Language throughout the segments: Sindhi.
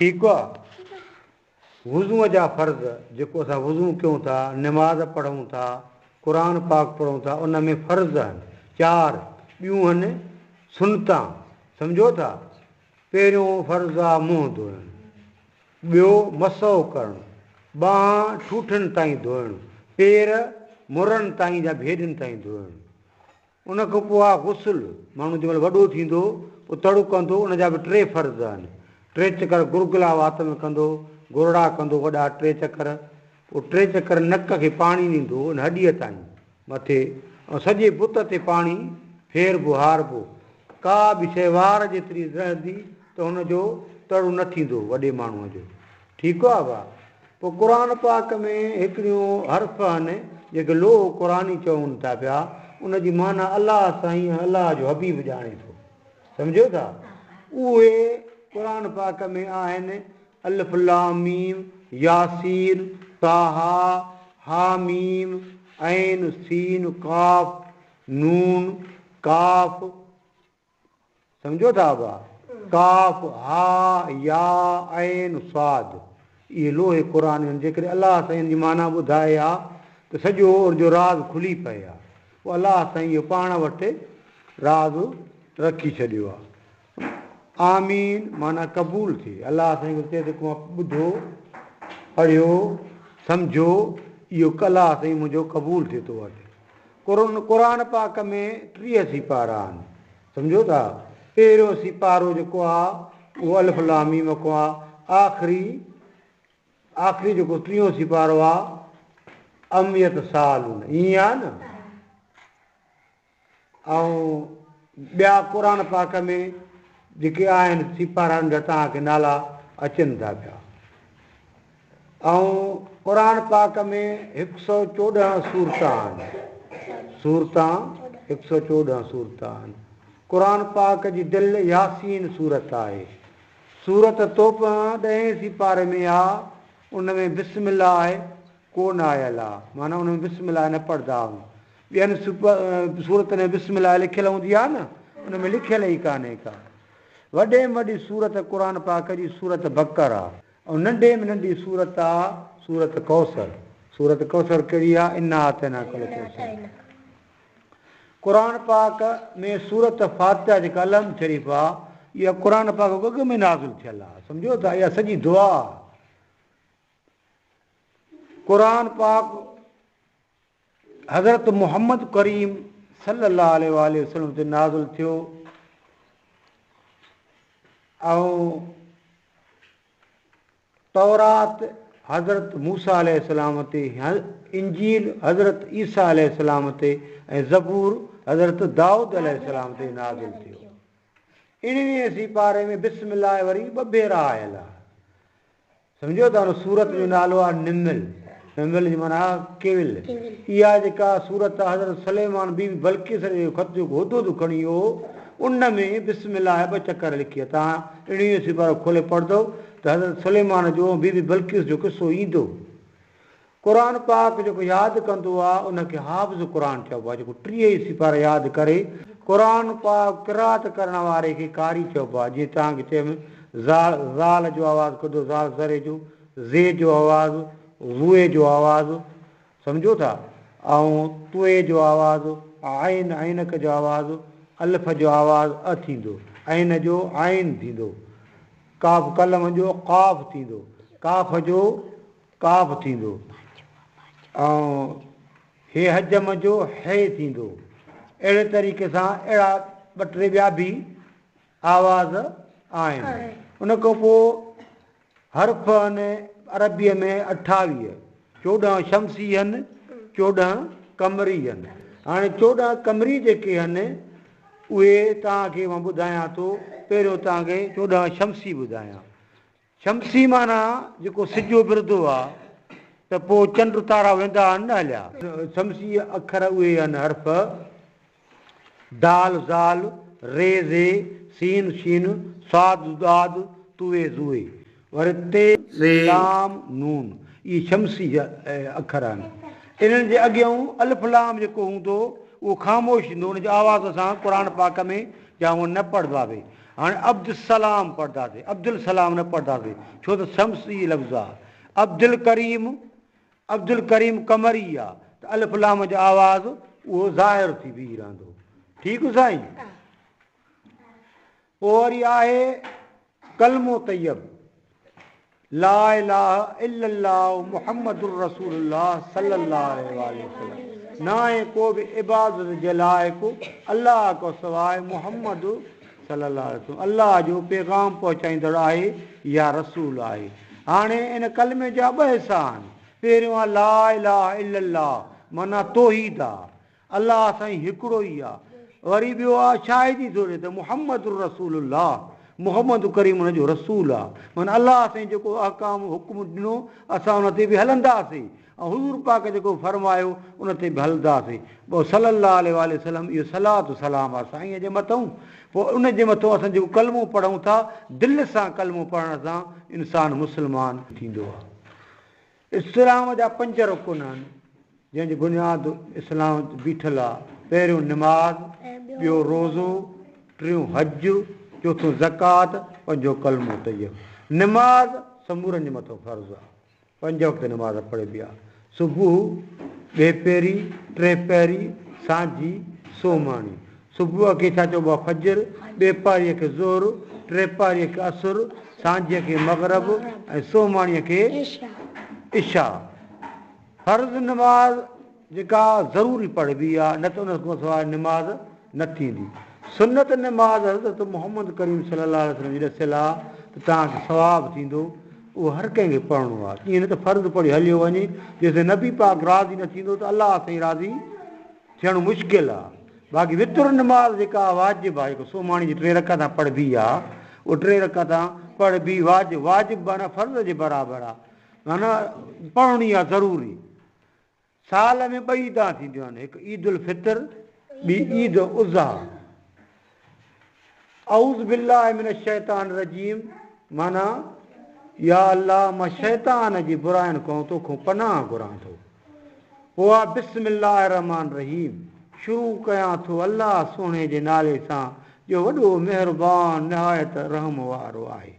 ٺيڪ آ. وضوء جا فرض، جيڪو اسان وضو ڪيون ٿا، نماز پڙهون ٿا، قرآن پاڪ پڙهون ٿا، ان ۾ فرض آهن چار، ٻيون آهن سنتان، سمجهو ٿا؟ پهريون فرض آ منهن ڌوئڻ، ٻيو مسح ڪرڻ، ٻانهن ٺوٺن تائين ڌوئڻ، پير مرن تائين يا ڀيڏين تائين ڌوئڻ. ان کان پوء آ غسل، ماڻهو جنهن مهل وڏو ٿيندو پوء تڙ ڪندو، ان جا به ٽي فرض آهن. ٽي چڪر گرگلا وات ۾ ڪندو، گرڙا ڪندو وڏا ٽي چڪر، پوء ٽي چڪر نڪ کي پاڻي ڏيندو ان هڏيء تائين مٿي ۽ سڄي بت تي پاڻي ڦيربو هاربو. ڪا به شيء وار جيتري رهندي ته هن جو تڙ نه ٿيندو وڏي ماڻهوء جو. ٺيڪ آ ڀاء. پوء قرآن پاڪ ۾ هڪڙيون حرف آهن جيڪي لوح قرآني چون ٿا پيا ان جي معنيٰ الله سائين ۽ الله جو حبيب ڄاڻي ٿو. سمجهيو ٿا؟ اهي قرآن پاڪ ۾ آهن الف لام ميم، ياسين، طٰها، حا ميم، عين، سين، قاف، نون، ڪاف، سمجهو ٿا ابا؟ ڪاف، ها، يا، عين، صاد اهي لوح قرآن آهن، جيڪڏهن الله سائين ان جي معنيٰ ٻڌائي ها ته سڄو ان جو راز کلي پئي ها، پوء الله سائين اهو پاڻ وٽ راز رکي ڇڏيو آهي. آمين معنيٰ قبول ٿئي، الله سائين کي چئي ته مان ٻڌو، پڙهيو، سمجهيو، اهو الله سائين منهنجو قبول ٿئي تو وٽ. قرآن پاڪ ۾ 30 سيپارا آهن. سمجهو ٿا؟ پهريون سيپارو جيڪو آ اهو الف لام ميم کان آ، آخري آخري جيڪو ٽيون سيپارو آ عم يتساءلون ائين آ نه؟ ۽ ٻيا قرآن پاڪ ۾ جيڪي آهن سيپارا ان جا توهان کي نالا اچن ٿا پيا. ۽ قرآن پاڪ ۾ 114 سورتان آهن. سورتان 114 سورتان آهن. قرآن پاڪ جي دل ياسين سورت آهي. سورت توبه ڏهين سيپاري ۾ آ، ان ۾ بسم الله ڪو نه آيل آ، معنيٰ ان ۾ بسم الله نه پڙهندا آهيون. ٻين سورتن ۾ بسم الله لکيل هوندي آ نه، ان ۾ لکيل ئي ڪانهي ڪا. وڏي ۾ وڏي سورت قرآن پاڪ جي سورت بقره آ. ۽ ننڍي ۾ ننڍي سورت آ سورت ڪوثر. سورت ڪوثر ڪهڙي آ؟ انا اعطيناک الڪوثر. قرآن پاڪ ۾ سورت فاتحه جيڪا الحمد شريف آ اها قرآن پاڪ کان اڳ ۾ نازل ٿيل آ. سمجهو ٿا اها سڄي دعا آ. قرآن پاڪ حضرت محمد ڪريم صلي الله عليه واٰله وسلم تي نازل ٿيو ۽ تورات حضرت موسيٰ عليه السلام تي، انجيل حضرت عيسيٰ عليه السلام تي ۽ زبور حضرت دائود عليه السلام تي نازل ٿيو. اڻويهين سيپاري ۾ بسم الله وري ٻه ڀيرا آيل آهي. سمجهو ته ان سورت جو نالو آهي نمل، نمل جي معنيٰ آهي ڪيول. اها جيڪا سورت آهي حضرت سليمان بيبي بلقيس جو خط جيڪو هدهد کڻي ويو هو ان ۾ بسم الله ٻه چڪر لکي آهي. توهان اڻويهون سيپارو کولي پڙهندؤ ته حضرت سليمان جو ۽ بيبي بلقيس جو قصو ايندو. قرآن پاڪ جيڪو ياد ڪندو آ ان کي حافظ قرآن چئبو آ جيڪو 30 ئي سيپارا ياد ڪري. قرآن پاڪ قرات ڪرڻ واري کي قاري چئبو آ جيئن توهان کي چيم ذال ذال جو آواز ڪڍو ذال ذري جو زي جو آواز ظوئي جو آواز سمجهو ٿا ۽ طوئي جو آواز عين عينڪ جو آواز الف جو آواز ا ٿيندو عين جو عين ٿيندو قاف قلم جو قاف ٿيندو ڪاف جو ڪاف ٿيندو ۽ هي حجم جو هي ٿيندو. اهڙي طريقي سان اهڙا ٻه ٽي ٻيا به آواز آهن. ان کان پوء حرف آهن عربيء ۾ 28، 14 شمسي آهن، 14 قمري آهن. هاڻي 14 قمري جيڪي آهن اهي توهان کي مان ٻڌايان ٿو. پهريون توهان کي 14 شمسي ٻڌايان. شمسي معنيٰ جيڪو سج اڀرندو آ ته پوء چنڊ تارا ويندا آهن نه هليا. شمسي اکر اهي آهن حرف، دال ذال، ري زي، سين شين، صاد ضاد، طوئي ظوئي، وري تي، لام، نون اهي شمسي اکر آهن. انهن جي اڳيئون الف لام جيڪو هوندو اهو خاموش ٿيندو ان جو آواز اسان قرآن پاڪ ۾ يا هونء نه پڙهبا به. هاڻي عبدالسلام پڙهنداسين، عبدالسلام نه پڙهنداسين، ڇو ته شمسي لفظ آ. عبدالڪريم، عبدالڪريم قمري آ ته الف لام جو آواز اهو ظاهر ٿي بيهي رهندو. ٺيڪ سائين؟ پوء وري آهي ڪلمو طيب، لا اله الا الله محمد رسول الله صلي الله عليه واٰله وسلم، ناهي ڪو به عبادت جي لائق الله کان سواء، محمد صلي الله عليه وسلم الله جو پيغام پهچائيندڙ آهي يا رسول آهي. هاڻي ان ڪلمي جا ٻه حصا آهن، پهريون آهي لا اله الا الله معنيٰ توحيد آهي، الله سائين هڪڙو ئي آ. وري ٻيو آ شاهدي ٿو ڏي ته محمد رسول الله، محمد ڪريم ان جو رسول آ. معنيٰ الله سائين جيڪو احڪام حڪم ڏنو اسان ان تي به هلنداسين ۽ حضور پاڪ جيڪو فرمايو ان تي به هلنداسين. پوء صلي الله عليه واٰله وسلم اهو صلات و سلام آ سائين جي مٿئون. پوء ان جي مٿئون اسان جيڪو ڪلمو پڙهون ٿا دل سان ڪلمو پڙهڻ سان انسان مسلمان ٿيندو آ. اسلام جا پنج رڪن آهن، جنهن جو بنياد اسلام تي بيٺل آهي. پهريون نماز، ٻيو روزو، ٽيون حج، چوٿون زڪوات، پنجون ڪلمو طيب. نماز سمورن جي مٿان فرض آهي. پنج وقت نماز پڙهبي آهي. صبح، ٻيپهري، ٽيپهري، سانجهي، سومهاڻي. صبح کي ڇا چئبو آهي؟ فجر، ٻيپهريء کي ظهر، ٽيپهريء کي عصر، سانجهيء کي مغرب ۽ سومهاڻيء کي عشاء. فرض نماز جيڪا ضروري پڙهبي آهي، نه ته ان کان سواء نماز نه ٿيندي. سنت نماز حضرت محمد ڪريم صلي الله عليه وسلم جي ڏسيل آهي ته توهان کي ثواب ٿيندو، اهو هر ڪنهن کي پڙهڻو آهي. ائين نه ته فرض پڙهي هليو وڃي، جيستائين نبي پاڪ راضي نه ٿيندو ته الله سائين راضي ٿيڻ مشڪل آ. باقي وتر نماز جيڪا واجب آ، جيڪا سومهاڻي جي ٽي رڪعتان پڙهبي آ، اهو ٽي رڪعتان پڙهبي واجب، واجب معنيٰ فرض جي برابر آ، معنيٰ پڙهڻي آ ضروري. سال ۾ ٻه عيدان ٿينديون آهن، هڪ عيد الفطر، ٻي عيد اضحيٰ. اعوذ بالله من الشيطان الرجيم معنيٰ، يا الله مان شيطان جي براين کان توکان پناهه گهران ٿو. پوء آ بسم الله الرحمٰن الرحيم شروع ڪيان ٿو الله سهڻي جي نالي سان جو وڏو مهربان نهايت رحم وارو آهي.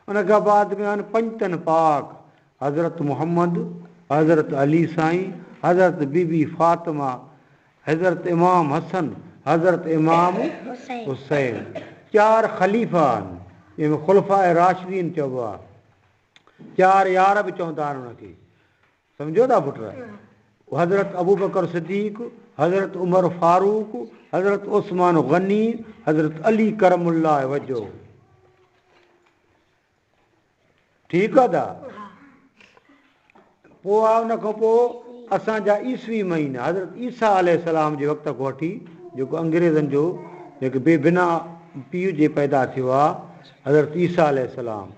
ان کان بعد ۾ آهن پنجتن پاڪ حضرت محمد، حضرت علي سائين، حضرت بي بي فاطمه، حضرت امام حسن، حضرت امام حسين. چار خليفا آهن، جنهن ۾ خلفاء راشدين چئبو آهي. چار يار به چوندا آهن ان کي. سمجهو ٿا پٽ؟ حضرت ابوبڪر صديق، حضرت عمر فاروق، حضرت عثمان غني، حضرت علي ڪرم الله وجهه. ٺيڪ آ دا. پوء آ ان کان پوء اسان جا عيسوي مهينا حضرت عيسيٰ عليه السلام جي وقت کان وٺي جيڪو انگريزن جو جيڪي بي بنا پيء جي پيدا ٿيو آ حضرت عيسيٰ عليه السلام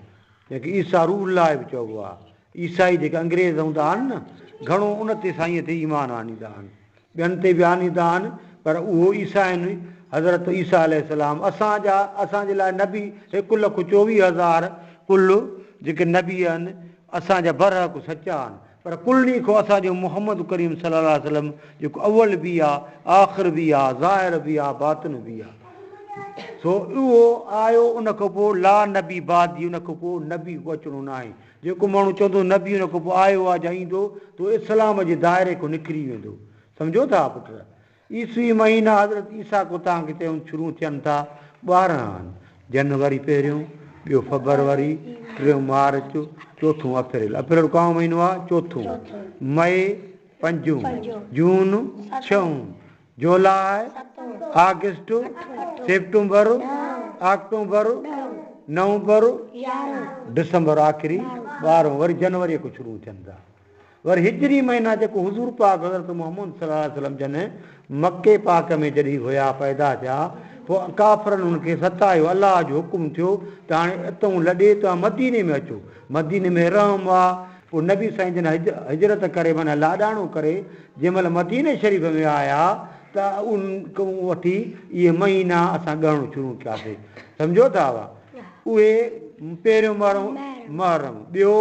جنهن کي عيسيٰ روح الله به چئبو آ عيسائي جيڪي انگريز هوندا آهن نه گهڻو ان تي سائينء تي ايمان آڻيندا آهن ٻين تي به آڻيندا آهن پر اهو عيسائين حضرت عيسيٰ عليه السلام اسان جا اسان جي لاء نبي هڪ لک 24,000 ڪل جيڪي نبي آهن اسان جا برحق سچا آهن پر ڪلني کان اسان جو محمد ڪريم صلي الله عليه وسلم جيڪو اول به آ آخر به آ ظاهر به آ باطن به آ سو اهو آيو ان کان پوء لا نبي بعدي ان کان پوء نبي ڪو اچڻو ناهي جيڪو ماڻهو چوندو نبي ان کان پوء آيو آ جا ايندو ته اهو اسلام جي دائري کان نڪري ويندو. سمجهو ٿا پٽ؟ عيسوي مهينا حضرت عيسيٰ کان توهان کي چيم شروع ٿين ٿا 12 آهن. جنوري پهريون، ٻيو فبروري، ٽيون مارچ، چوٿون اپريل. اپريل ڪهڙو مهينو آ؟ چوٿون. مئي پنجون، جون ڇهون، جولاء، آگسٽ، سيپٽمبر، آڪٽوبر، نومبر، ڊسمبر آخري ٻارهون وري جنوريء کان شروع ٿين ٿا. وري هجري مهينا جيڪو حضور پاڪ حضرت محمد صلي الله عليه وسلم جن مڪي پاڪ ۾ جڏهن هيا پيدا ٿيا پوء ڪافرن انهن کي ستايو الله جو حڪم ٿيو ته هاڻي اتئون لڏي توهان مديني ۾ اچو مديني ۾ رحم آ پوء نبي سائين جن هجرت ڪري معنيٰ لاڏاڻو ڪري جنهن مهل مديني شريف ۾ آيا ته ان کان وٺي اهي مهينا اسان ڳڻڻ شروع ڪياسين. سمجهو ٿا وا؟ اهي پهريون محرم، ٻيو،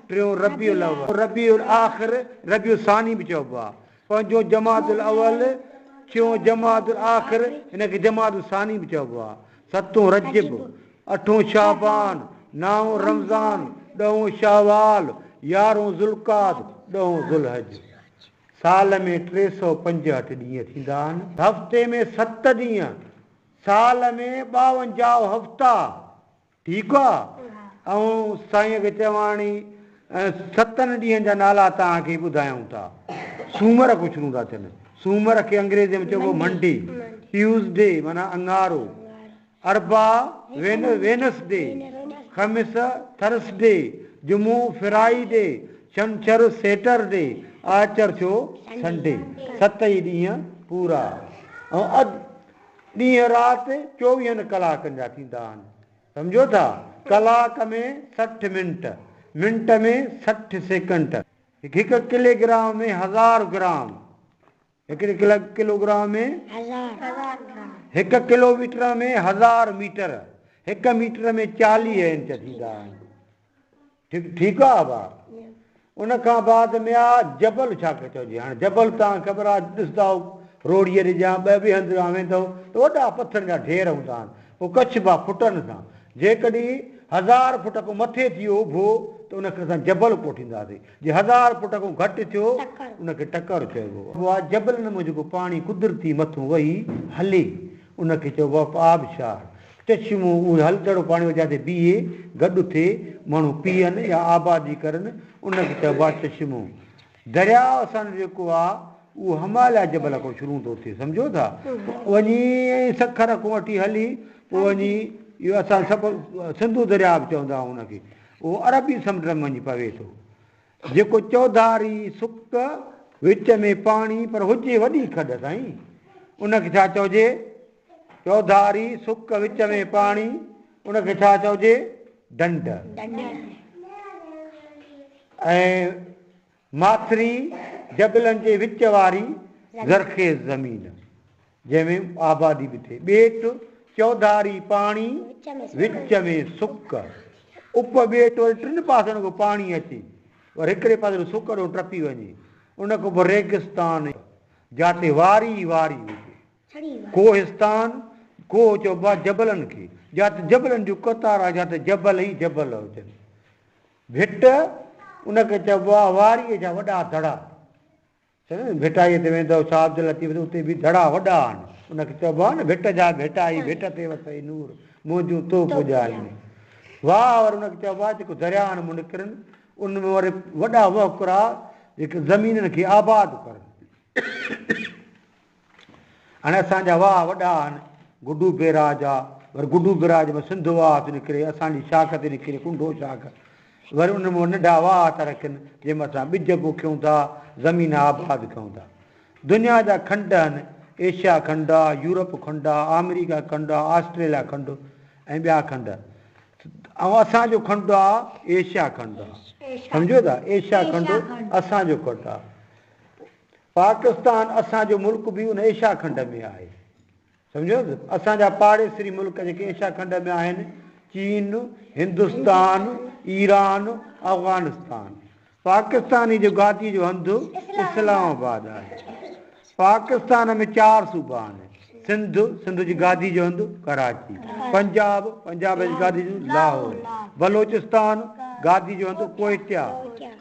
ٽيون ربيع الاول، ربيع الاخر، ربيع الثاني به چئبو آهي، پنجون جمادي الاول، ڇهون جمادي الاخر، هن کي جمادي الثاني به چئبو آهي، ستون رجب، اٺون شعبان، نائون رمضان، ڏهون شوال، 11هون ذوالقعد، ڏهون ذوالحج. سال ۾ 365 ڏينهن ٿيندا آهن. هفتي ۾ 7 ڏينهن، سال ۾ 52 هفتا. ٺيڪ آ. ۽ سائينء کي چواڻي 7 ڏينهن جا نالا توهان کي ٻڌايون ٿا. سومر کان شروع ٿا ٿين. سومر کي انگريزيء ۾ چئبو منڊي، ٽيوزڊي معنيٰ اڱارو، اربع وينسڊي، خميس ٿرسڊي، جمعو فرائيڊي، ڇنڇر سيٽرڊي، آچر ٿيو سنڊي. 7 ئي ڏينهن پورا. ۽ ڏينهن رات 24 ڪلاڪن جا ٿيندا آهن. سمجهو ٿا؟ ڪلاڪ ۾ 60 منٽ، منٽ ۾ 60 سيڪنڊ. هڪ ڪلوگرام ۾ 1000 گرام، هڪڙي ڪلوگرام ۾، هڪ ڪلوميٽر ۾ 1000 ميٽر، هڪ ميٽر ۾ 40 انچ ٿيندا آهن. ٺيڪ آ ڀاء. ان کان بعد ۾ آ جبل ڇا کي چئجي؟ هاڻي جبل توهان کي خبر آ، ڏسندا آهيو روهڙيء ڏي يا ٻئي ٻئي هنڌ توهان ويندؤ ته وڏا پٿرن جا ڍير هوندا آهن. پوء ڪڇبا فٽن سان. جيڪڏهن 1000 فٽ کان مٿي ٿي ويو اڀو ته ان کي اسان جبل ڪوٺينداسين. جي 1000 فٽ کان گهٽ ٿيو ان کي ٽڪر چئبو. آ جبلن مان جيڪو پاڻي قدرتي مٿون وهي هلي ان کي چئبو آ آبشار. چشمو اهو هلندڙ پاڻي هو جاتي بيهي، گڏ ٿئي، ماڻهو پيئن يا آبادي ڪرن، ان کي چئبو آهي چشمو. درياء اسان جو جيڪو آهي، اهو هماليا جبل کان شروع ٿو ٿئي، سمجهو ٿا؟ پوء وڃي ۽ سکر کان وٺي هلي، پوء وڃي اهو اسان سڀ سنڌو درياء به چوندا آهيون ان کي، اهو عربي سمنڊ ۾ وڃي پوي ٿو. جيڪو چوڌاري سڪ، وچ ۾ پاڻي، پر هجي وڏي کڏ سائين، ان کي ڇا چئجي؟ چوڌاري سڪ وچ ۾ پاڻي، ان کي ڇا چئجي؟ ڍنڍ. ۽ ماٿري جبلن جي وچ واري زرخيز زمين، جنهن ۾ آبادي به ٿئي. ٻيٽ، چوڌاري پاڻي، وچ ۾ سڪ. اپ ٻيٽ وري ٽن پاسن کان پاڻي اچي، وري هڪڙي پاسي کان سڪ ڏانهن ٽپي وڃي. ان کان پوء ريگستان، جاتي واري ئي واري هجي. ڪوهستان، ڪوهه چئبو آهي جبلن کي، جاتي جبلن جون قطارون جاتي جبل ئي جبل هجن. ڀٽ، ان کي چئبو آهي واريء جا وڏا دڙا. ڀٽائيء تي ويندؤ شاهه عبداللطيف تي اتي به دڙا وڏا آهن. ان کي چئبو آهي نه ڀٽ جا ڀٽائي، ڀٽ تي وسئي نور، منهنجون تو پڄايون. واهه وري ان کي چئبو آهي جيڪو درياهن مان نڪرن، ان ۾ وري وڏا وهڪرا جيڪي زمينن کي آباد ڪرن. هاڻي اسان جا واهه وڏا آهن، گڊو بيراج آ، وري گڊو بيراج مان سنڌ واهه ٿو نڪري، اسان جي شاخ ٿي نڪري ڪنڊو شاخ، وري ان مان ننڍا واهه ٿا رکن، جنهن مان اسان ٻج پوکيون ٿا، زمين آباد ڪيون ٿا. دنيا جا کنڊ آهن، ايشيا کنڊ آ، يورپ کنڊ آ، آمريڪا کنڊ آ، آسٽريليا کنڊ ۽ ٻيا کنڊ. ۽ اسان جو کنڊ آ ايشيا کنڊ آ. سمجهو ٿا؟ ايشيا کنڊ اسان جو کنڊ آ. پاڪستان اسان جو ملڪ به ان ايشيا کنڊ ۾ آهي. سمجهيو نه؟ اسان جا پاڙيسري ملڪ جيڪي ايشيا کنڊ ۾ آهن، چين، هندستان، ايران، افغانستان. پاڪستاني جو گادي جو هنڌ اسلام آباد آهي. پاڪستان ۾ 4 صوبا آهن. سنڌ، سنڌ جي گادي جو هنڌ ڪراچي. پنجاب، پنجاب جي گادي جو هنڌ لاهور. بلوچستان، گادي جو هنڌ ڪوئٽيا.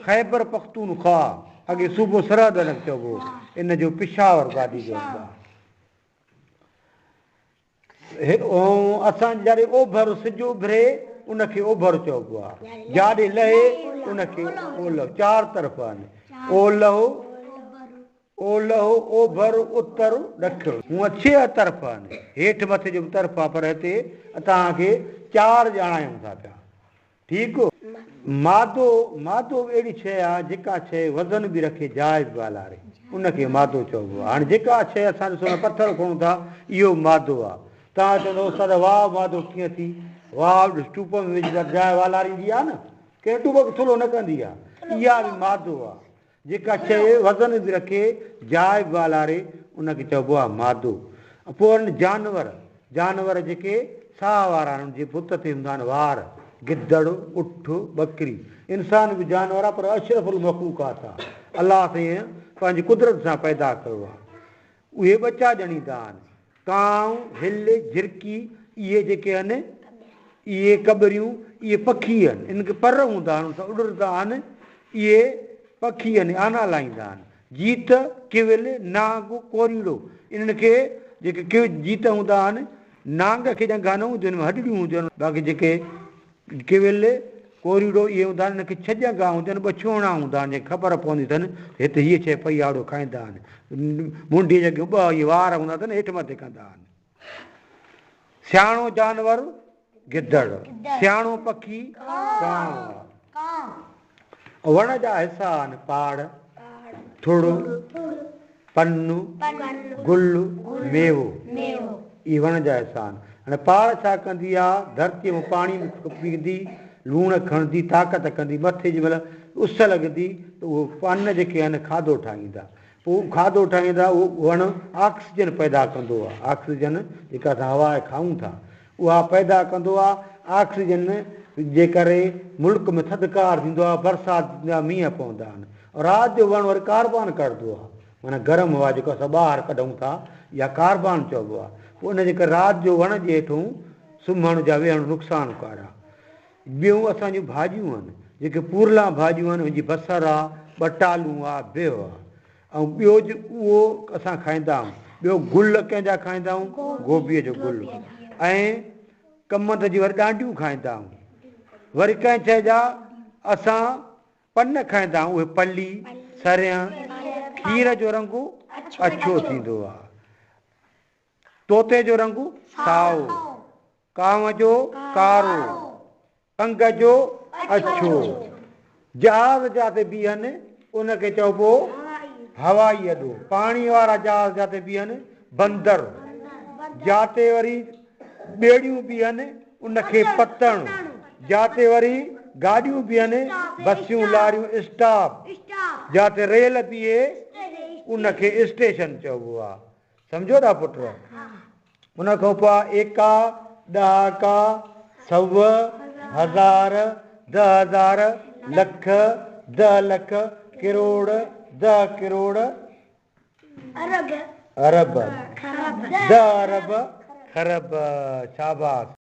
خيبر پختونخوا، اڳي صوبو سرحد الڳ چئبو هو، ان جو پشاور گادي جو هنڌ آهي. اسان جاڏي اوڀر سج اڀري ان کي اوڀر چئبو آهي، جاڏي لهي ان کي اولهه. 4 طرف آهن، اولهه، اولهه، اوڀر، اتر، ڏکڻ. هونء 6 طرف آهن، هيٺ مٿي جو به طرف آهي، پر هتي توهان کي 4 ڄاڻايون ٿا پيا. ٺيڪ. مادو، مادو به اهڙي شيء آهي جيڪا شيء وزن به رکي جاء به والاري ان کي مادو چئبو آهي. هاڻي جيڪا شيء اسان ڏسو ٿا پٿر کڻون ٿا اهو به مادو آهي. توهان چوندؤ استاد واء مادو ڪيئن ٿي؟ واء ڏس ٽوپ ۾ وجهه ته جاء والاريندي آهي نه ڪنهن ٽوپ کي ٿلهو نه ڪندي آهي. اها به مادو آهي. جيڪا شيء وزن به رکي، جاء به والاري، ان کي چئبو آهي مادو. پوء آهن جانور، جانور جيڪي ساهه وارا آهن، جي بت تي هوندا آهن وار، گدڙ، اٺ، ٻڪري. انسان به جانور آهي پر اشرف المخلوقات آهي. الله سائينء پنهنجي قدرت سان پيدا ڪيو آهي. اهي ٻچا ڄڻيندا آهن. ڪانء، هل، جهرڪي، اهي جيڪي آهن، اهي ڪٻريون، اهي پکي آهن. انهن کي پر هوندا آهن، ان سان اڏرندا آهن. اهي پکي آهن، آنا لاهيندا آهن. جيت، ڪيول، نانگ، ڪوريڙو، انهن کي جيڪي جيت هوندا آهن، نانگ کي ڄنگها نه هونديون آهن، هڏڙيون هونديون آهن، باقي جيڪي ڪيول، ڪوريڙو اهي هوندا آهن، انهن کي ڇهه ڄنگها هونديون آهن، ٻه ڇوهڻا هوندا آهن، جنهن کي خبر پوندي اٿن ته هت هيء شيء پئي آهي، اوڏو کائيندا آهن. منڍيء جي اڳيون ٻه اهي وار هوندا اٿن، هيٺ مٿي ڪندا آهن. سياڻو جانور گدڙ، سياڻو پکي ڪانء. وڻ جا حصا آهن پاڙ، ٿڙ، پن، گل، ميوو. اهي وڻ جا حصا آهن. هاڻي پاڙ ڇا ڪندي آ؟ ڌرتيء مان پاڻي پيئندي، لوڻ کڻندي، طاقت ڪندي، مٿي جنهن مهل اس لڳندي ته اهو پن جيڪي آهن کاڌو ٺاهيندا. پوء کاڌو ٺاهيندا، اهو وڻ آڪسيجن پيدا ڪندو آهي، آڪسيجن جيڪا اسان هوا کائون ٿا اها پيدا ڪندو آهي، آڪسيجن جي ڪري ملڪ ۾ ٿڌڪار ٿيندو آهي، برسات ٿيندي آهي، مينهن پوندا آهن. رات جو وڻ وري ڪاربان ڪڍندو آهي، معنيٰ گرم هوا جيڪو اسان ٻاهر ڪڍون ٿا اها ڪاربان چئبو آهي، پوء ان جي ڪري رات جو وڻ جي هيٺون سمهڻ يا ويهڻ نقصانڪار آهي. ٻيون اسان جون ڀاڄيون آهن، جيڪي پورلا ڀاڄيون آهن، ان جي بصر آ، ٻٽالون آ، بيهه آ ۽ ٻيو جو اهو اسان کائيندا آهيون. ٻيو گل ڪنهن جا کائيندا آهيون؟ گوبيء جو گل ۽ ڪمند جي وري ڏانڊيون کائيندا آهيون. وري ڪنهن شيء جا اسان پن کائيندا آهيون، اهي پلي، سريان، کير جو رنگ اڇو ٿيندو آ. طوطي جو رنگ سائو. ڪانء جو ڪارو، ڪنگ جو اڇو. جهاز جاتي بيهن، ان کي چئبو هوائي اڏو. پاڻيء وارا جهاز جاتي بيهن، بندر. جاتي وري ٻيڙيون بيهن، ان کي پتڻ. جاتي وري گاڏيون بيهن، بسيون، لاريون، اسٽاپ. جاتي ريل بيهي، ان کي اسٽيشن چئبو آهي. سمجهو ٿا پٽ؟ ان کان پوء ايڪا، ڏهاڪا، سو، هزار، 10,000، لک، 10 لک، ڪروڙ، 10 ڪروڙ، ارب، 10 ارب، کرب. شاباس.